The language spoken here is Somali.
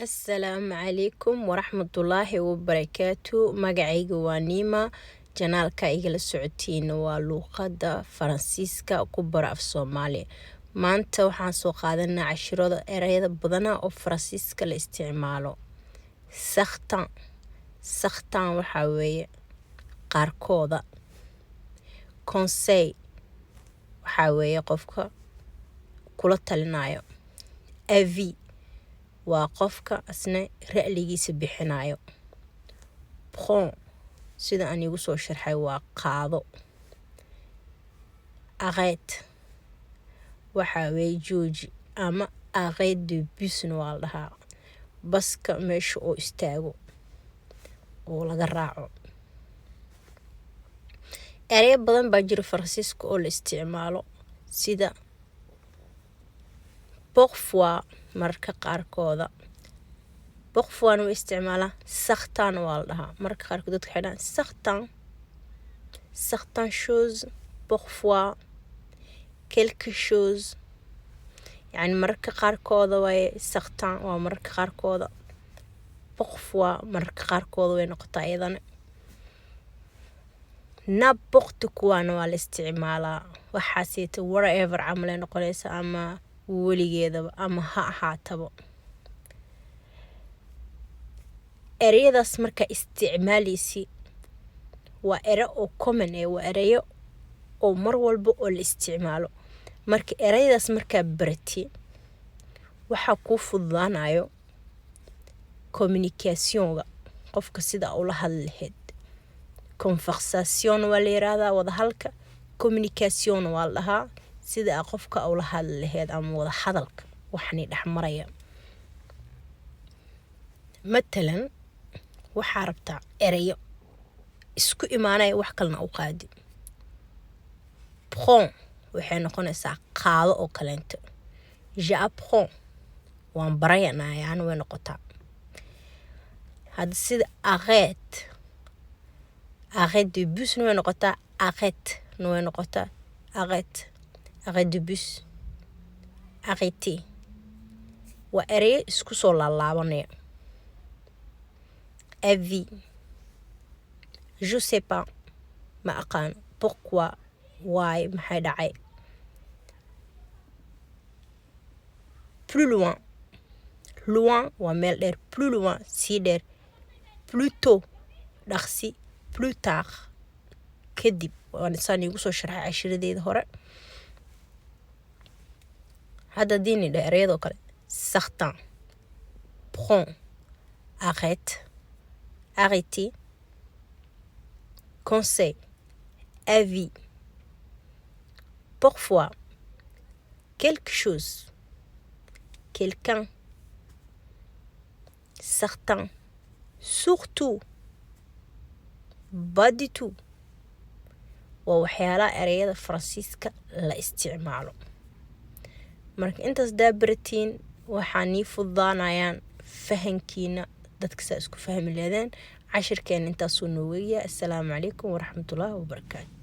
Asalaamu calaykum waraxmatullaahi wabarakaatu. Magacayga waa Niima. Channelka igala socotiin waa luuqada Faransiiska ku baro af Soomaali. Maanta waxaan soo qaadanaa cashirada ereyada badana oo Faransiiska la isticmaalo. Certains. Certains waxaa weeye qaarkooda. Conseil waxaa weeye qofka kula talinayo. Avis waa qofka asna ra'ligiisa bixinayo. Prends, sida aan igu soo sharxay, waa qaado. Arrête waxaa weeye jooji, ama arrêt de busna waa la dhahaa, baska meesha oo istaago oo laga raaco. Ereyo badan baa jira Faransiiska oo la isticmaalo, sida parfois, mararka qaarkooda. Parfoisna way isticmaalaa, certains waa la dhahaa mararka qaarkood. Dadka waxay dhahaan certains, certaines choses, parfois, quelque chose, yacni mararka qaarkooda waaye. Certains waa mararka qaarkooda, parfois mararka qaarkooda way noqotaa iyadana. N'importe quoi-na waa la isticmaalaa, waxaasita whatever camal ay noqonaysa, ama weligeedaba ama ha ahaataba. Ereyadaas markaa isticmaaleysi waa ere oo common waa ereyo oo mar walba oo la isticmaalo. Marka ereyadaas markaa barati, waxaa kuu fududaanayo communicationga, qofka sida ula hadli lahayd. Conversation waa la yiraahdaa wadahalka, communication waa la dhahaa sida aa qofka ula hadli lahayd ama wada hadalka waxani dhex maraya. Matalan, waxaa rabtaa ereyo isku imaanaya, wax kalena u qaadi. Prends waxay noqonaysaa qaado oo kaleento. J'apprends, waan barayanaayaan, way noqotaa. Hadda sida arrêt, arrêt de busna way noqotaa, arrête-na way noqotaa. Arrêt, arrêt de bus, arrêter waa ereyo isku soo laalaabanaya. Avis, je sais pas, ma aqaano. Pourquoi, why, maxay dhacay. Plus loin. Loin waa meel dheer, plus loin sii dheer. Plus tôt, dhaqsi. Plus tard, kadib. Waan saan iigu soo sharxay cashiradeeda hore. Hadda haddii nidha ereyadoo kale: certains, prends, arrête, arrêter, conseil, avis, parfois, quelque chose, quelqu'un, certain, surtout, pas du tout, waa waxyaalaha ereyada Faransiiska la isticmaalo. Marka intaas daa baratiin, waxaa nii fududaanayaan fahankiina, dadka saa isku fahmi leedeen. Cashirkeena intaasuu noogeeyaa. Assalaamu calaykum waraxmatullaahi wabarakaatu.